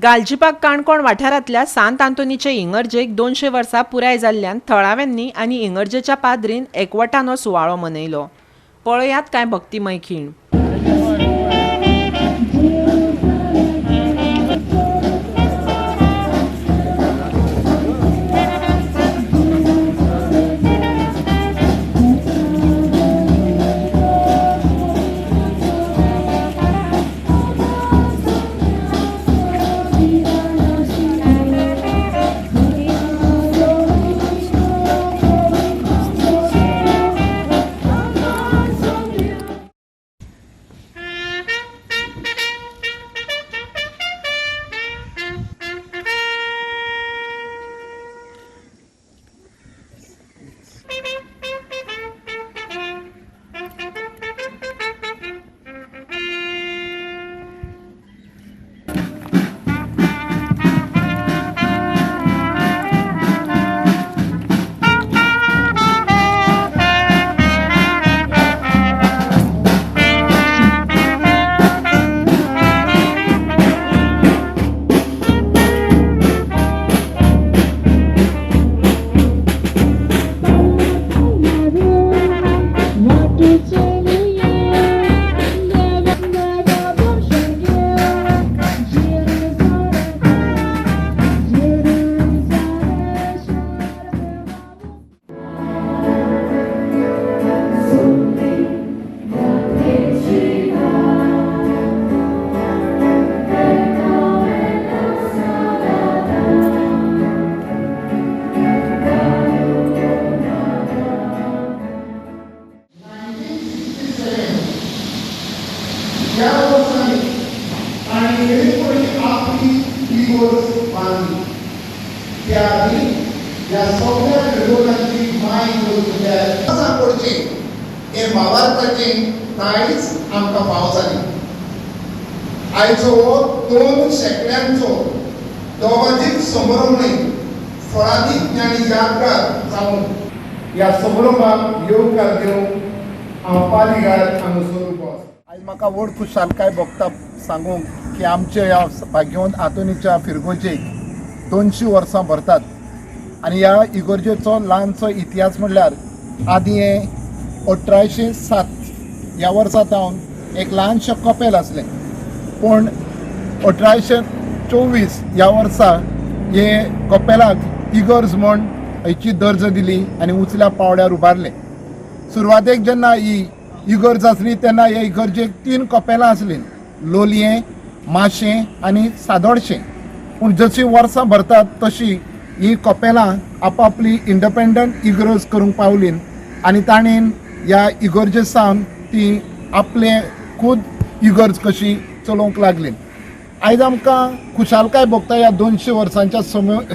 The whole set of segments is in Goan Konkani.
गालजीबाग काणकोण वाठारांतल्या सांत आंतोनीचे इगर्जेक 200 वर्सां पुराय जाल्ल्यान थळाव्यांनी आनी इगर्जेच्या पाद्रीन एकवटान हो सुवाळो मनयलो. पळयात कांय भक्तिमय खीण. ह्या वर्सांनी तांणी मेरेपणी आपली इगर्ज बांदली. त्या आदी ह्या सगळ्या फिरगोजांची माय इगर्ज म्हणल्यार पडचें हें भावार्थाचें दायज आमकां फावो जालें. आयचो हो 2 शेंकड्यांचो दोगादीक समारंभ न्हय, फळादीक आनी यादगार जावन ह्या समारंभाक येवकार दिवंक हांव पालिगार हांगासर उबो आसा. आयज म्हाका व्हड खुशालकाय भोगता सांगूंक की आमचे ह्या भाग्यवंत आंतोनीच्या फिरगोजेक 200 वर्सां भरतात आनी ह्या इगर्जेचो ल्हानसो इतिहास म्हणल्यार आदीं हें 1807 ह्या वर्सा सावन एक ल्हानशें कपेल आसलें, पूण 1824 ह्या वर्सा हे कपेलाक इगर्ज म्हूण हेची दर्जो दिली आनी उंचल्या पावड्यार उबारलें. सुरवातेक जेन्ना ही इगर्ज आसली तेन्ना हे इगर्जेक 3 कपेलां आसलीं, लोलयें, माशें आनी सादोडशें. पूण जशीं वर्सां भरतात तशी ही कपेलां आपापली इंडिपेंडंट इगर्ज करूंक पावलीं आनी ताणें ह्या इगर्जे सावन ती आपले खूद इगर्ज कशी चलोवंक लागली. आयज आमकां खुशालकाय भोगता ह्या 200 वर्सांच्या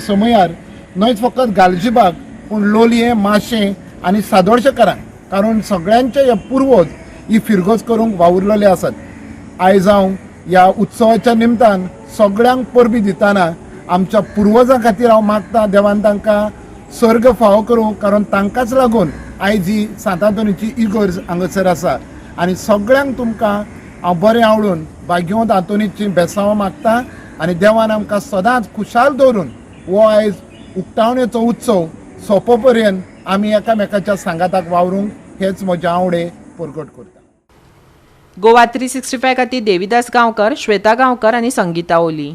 समयार न्हयच फकत गालजीबाग पूण लोलयें, माशें आनी सादोडशेकारांक, कारण सगळ्यांचे हे पुर्वज ही फिरगोज करूंक वावुरलेले आसात. आयज हांव ह्या उत्सवाच्या निमतान सगळ्यांक परबी दितना आमच्या पुर्वजां खातीर हांव मागता देवान तांकां स्वर्ग फावो करूं, कारण तांकांच लागून आयज ही सांत आंतोनीची इगर्ज हांगासर आसा. आनी सगळ्यांक तुमकां हांव बरें आवडून भाग्यवंत आंतोनीची बेसांवां मागता आनी देवान आमकां सदांच खुशाल दवरून हो आयज उक्तावणेचो उत्सव सोंपो पर्यंत आमी एकामेकाच्या सांगाताक वावरूंक हेच म्हजे आवडे परगट करता. गोवा 365 खातीर देवीदास गांवकर, श्वेता गांवकर आनी संगीता ओली.